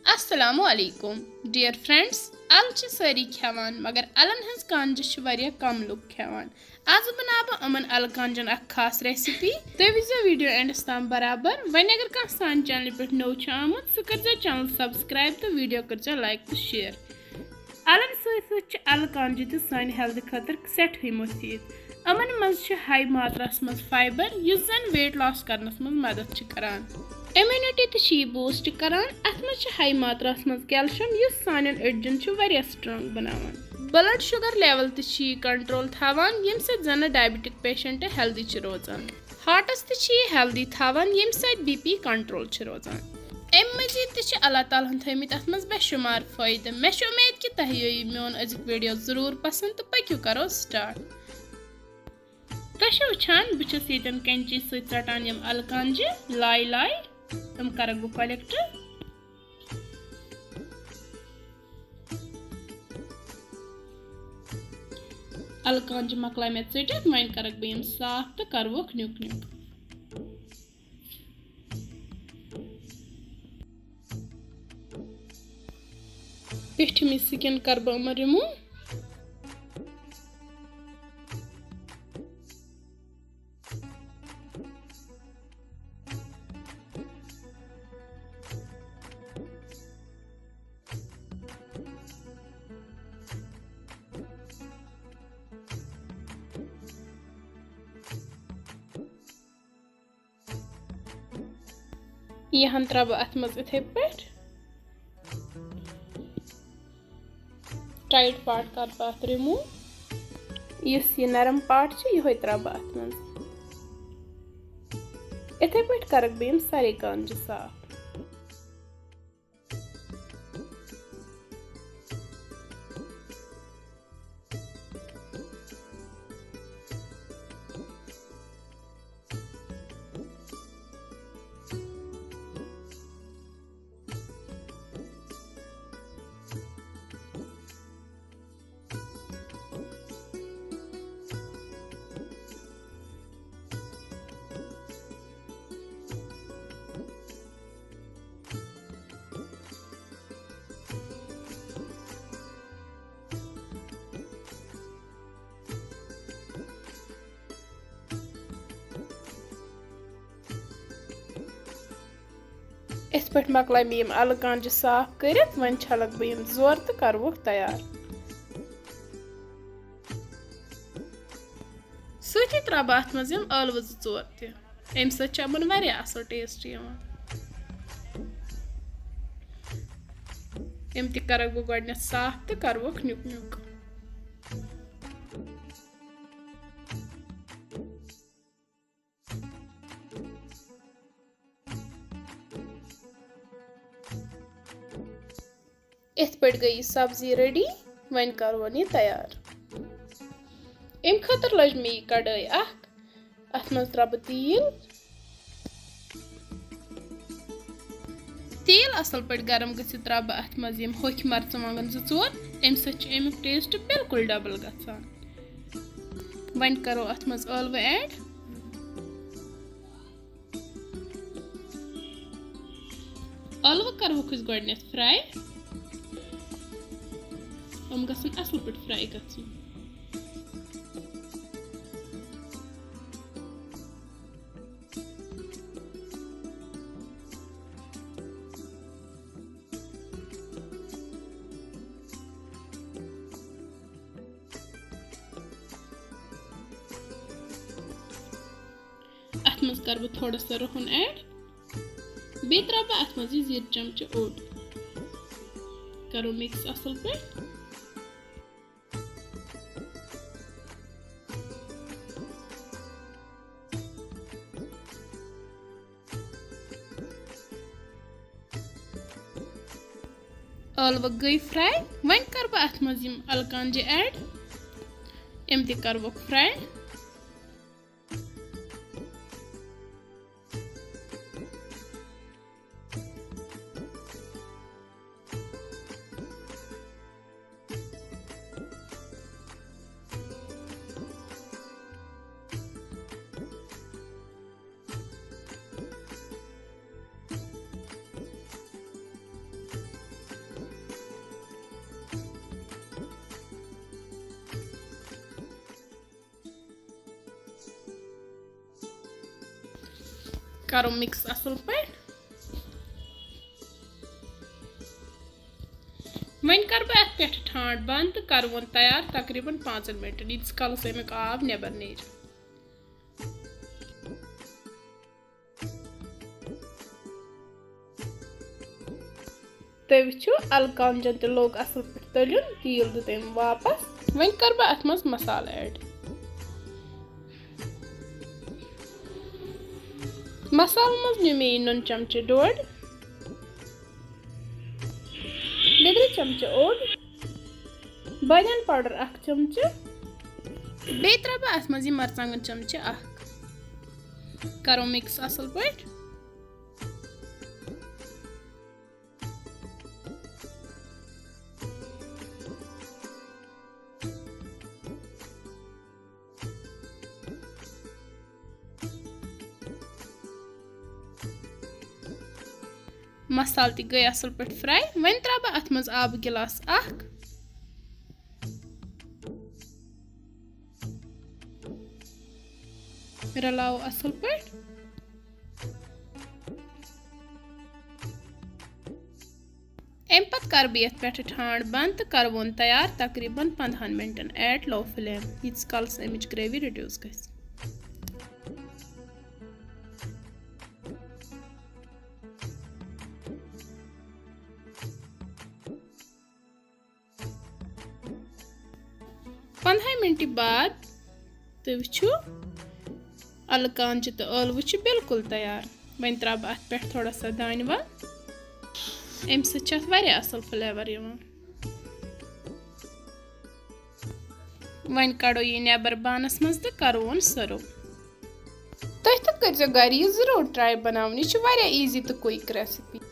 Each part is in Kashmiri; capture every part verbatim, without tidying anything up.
السلام علیکم ڈیئر فرینڈس۔ الہٕ چھِ سٲری کھٮ۪وان، مگر الن ہٕنٛز کانجہِ چھِ واریاہ کم لُکھ کھٮ۪وان۔ از بناوٕ بہٕ یِمن الہٕ کانجن اکھ خاص ریسپی۔ تُہۍ وٕچھزیو ویڈیو اینڈس تام برابر۔ وۄنۍ اگر کانٛہہ سانہِ چینلہِ پٮ۪ٹھ نوٚو چھُ آمُت، سُہ کٔرزیو چینل سبسکرائب تہٕ ویڈیو کٔرزیو لائک تہٕ شیئر۔ الن سۭتۍ سۭتۍ چھِ الہٕ کانجہِ تہِ سانہِ ہیلتھٕ خٲطرٕ سٮ۪ٹھٕے مُفیٖد۔ یِمن منٛز چھِ ہاے ماتراہس منٛز فائبر، یُس زن ویٹ لاس کرنس منٛز مدد چھِ کران۔ امیونٹی تہِ چھِ یہِ بوسٹ کران۔ اتھ منٛز چھِ ہاے ماتراہس منٛز کیلشیم، یُس سانٮ۪ن أڈجن چھُ واریاہ سٹرانگ بناوان۔ بلڈ شوگر لیول تہِ چھِ یہِ کنٹرول تھاوان، ییٚمہِ سۭتۍ زن ڈائبٹک پیشنٹ ہیلدی چھِ روزان۔ ہارٹس تہِ چھِ یہِ ہیلدی تھاوان، ییٚمہِ سۭتۍ بی پی کنٹرول چھِ روزان۔ امہِ مزید تہِ چھِ اللہ تعالیٰ ہن تھٲومٕتۍ اتھ منٛز بے شمار فٲیدٕ۔ مےٚ چھِ اُمید کہِ تۄہہِ یِیو یہِ میون أزیُک ویڈیو ضروٗر پسنٛد تہٕ پٔکِو کرو سٹارٹ۔ تۄہہِ چھِو وٕچھان، بہٕ چھَس ییٚتٮ۪ن کینچی سۭتۍ ژَٹان یِم الہٕ کانجہِ لایہِ لایہِ۔ تِم کَرَکھ بہٕ کۄلیکٹ۔ الہٕ کانجہِ مۄکلایہِ مےٚ ژٔٹِتھ، وۄنۍ کَرَکھ بہٕ یِم صاف تہٕ کَرٕ ووکھ نیُک نیُک۔ پیٚٹھِمِچ سِکِن کَرٕ بہٕ یِمَن رِموٗ۔ یہِ ہن ترٛاوٕ بہٕ اَتھ منٛز یِتھَے پٲٹھۍ۔ ٹایٹ پارٹ کَرٕ بہٕ اَتھ رِموٗ۔ یُس یہِ نرم پارٹ چھُ، یِہوٚے ترٛاوٕ بہٕ اَتھ منٛز۔ یِتھَے پٲٹھۍ کَرَکھ بہٕ یِم سارے کانجہِ صاف۔ یِتھ پٲٹھۍ مۄکلایہِ مےٚ یِم اَلہٕ کانجہِ صاف کٔرِتھ، وۄنۍ چھَلَکھ بہٕ یِم زورٕ تہٕ کَرٕ ووکھ تیار۔ سۭتی ترٛاوٕ بہٕ اَتھ منٛز یِم ٲلوٕ زٕ ژور تہِ، اَمہِ سۭتۍ چھُ یِمَن واریاہ اَصٕل ٹیسٹ یِوان۔ یِم تہِ کَرَکھ بہٕ گۄڈٕنٮ۪تھ صاف تہٕ کَرٕ ووکھ نیُک نیُک۔ یِتھ پٲٹھۍ گٔے یہِ سبزی ریڈی۔ وۄنۍ کَرون یہِ تیار۔ اَمہِ خٲطرٕ لٔج مےٚ یہِ کڑٲے اکھ۔ اَتھ منٛز ترٛاوٕ بہٕ تیٖل۔ تیٖل اَصٕل پٲٹھۍ گرم گٔژھِتھ ترٛاوٕ بہٕ اَتھ منٛز یِم ہوٚکھۍ مرژٕوانٛگن زٕ ژور۔ اَمہِ سۭتۍ چھُ اَمیُک ٹیسٹ بِلکُل ڈبل گژھان۔ وۄنۍ کَرو اَتھ منٛز ٲلوٕ ایڈ۔ ٲلوٕ کَرہوکھ أسۍ گۄڈٕنٮ۪تھ فراے۔ یِم گژھن اَصٕل پٲٹھۍ فراے گژھٕنۍ۔ اَتھ منٛز کَرٕ بہٕ تھوڑا سا رُہُن ایڈ۔ بیٚیہِ ترٛاوٕ بہٕ اَتھ منٛز یہِ زِیُر چمچہٕ اوٚڑ۔ کَرو مِکس اَصٕل پٲٹھۍ۔ ٲلوٕ گٔے فراے۔ وۄنۍ کَرٕ بہٕ اَتھ منٛز یِم اَلہٕ کانجہِ ایڈ۔ یِم تہِ کَرٕ بہٕ فراے۔ کرو mix اصل پٲٹھۍ۔ وۄنۍ کرٕ بہٕ اتھ پٮ۪ٹھ ٹھانٛڈ بنٛد تہٕ کرٕ وۄنۍ تیار تقریباً پانٛژن منٹن، ییٖتِس کالس امیُک آب نٮ۪بر نیرِ۔ تُہۍ وٕچھِو، الہٕ کانجن تہِ لوٚگ اصل پٲٹھۍ تٔلیُن، تیٖل دیُت أمۍ واپس۔ وۄنۍ کرٕ بہٕ اتھ منٛز مسالہٕ add۔ مسالہٕ منٛز نیوٗ مےٚ یہِ نُن چمچہٕ ڈوٚڈ، لیٚدرِ چمچہٕ اوٚڑ، بٲدیان powder اکھ چمچہٕ، بیٚیہِ ترٛاوٕ بہٕ اتھ منٛز یہِ مرژٕوانٛگن چمچہٕ اکھ۔ کرو mix اصل پٲٹھۍ۔ مسالہٕ تہِ گٔے اصل پٲٹھۍ fry۔ وۄنۍ ترٛاوٕ بہٕ اتھ منٛز آبہٕ گلاس اکھ۔ رلاوو اصل پٲٹھۍ۔ امہِ پتہٕ کرٕ بہٕ یتھ پٮ۪ٹھٕ ٹھانٛڈ بنٛد تہٕ کرٕ وۄنۍ تیار تقریباً پندہن منٹن at low flame، ییٖتِس کالس امِچ gravy reduce گژھِ۔ پندہے منٹہِ بعد تُہۍ وٕچھِو، الہٕ کانجہِ تہٕ ٲلوٕ چھِ بالکل تیار۔ وۄنۍ ترٛاوٕ بہٕ اتھ پٮ۪ٹھ تھوڑا سا دانہِ ول، امہِ سۭتۍ چھُ اتھ واریاہ اصل flavor یِوان۔ وۄنۍ کڑو یہِ نٮ۪بر بانس منٛز تہٕ کرو وۄنۍ serve۔ تُہۍ تہِ کٔرزیٚو گرِ یہِ ضروٗر try بناوُن، یہِ چھِ واریاہ easy تہٕ quick recipe۔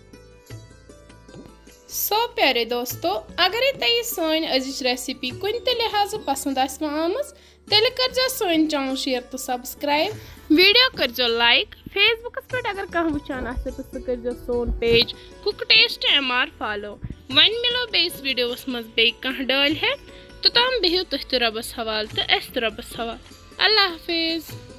So پیارے دوستو، اگرے تۄہہِ یہِ سٲنۍ أزِچ recipe کُنہِ تہِ لحاظہٕ پسند آسہِ وۄنۍ آمٕژ، تیٚلہِ کٔرزیٚو سٲنۍ channel share تہٕ subscribe۔ Video کٔرزیٚو like، Facebookس پٮ۪ٹھ اگر کانٛہہ وٕچھان آسہِ تہٕ سُہ کٔرزیٚو سون page Cook Taste M R follow۔ وۄنۍ مِلو بیٚیِس videoس منٛز بیٚیہِ کانٛہہ ڈٲلۍ ہٮ۪تھ، توٚتام بِہِو تُہۍ تہِ رۄبس حوالہٕ تہٕ أسۍ تہِ رۄبس حوالہٕ۔ اللہ حافظ۔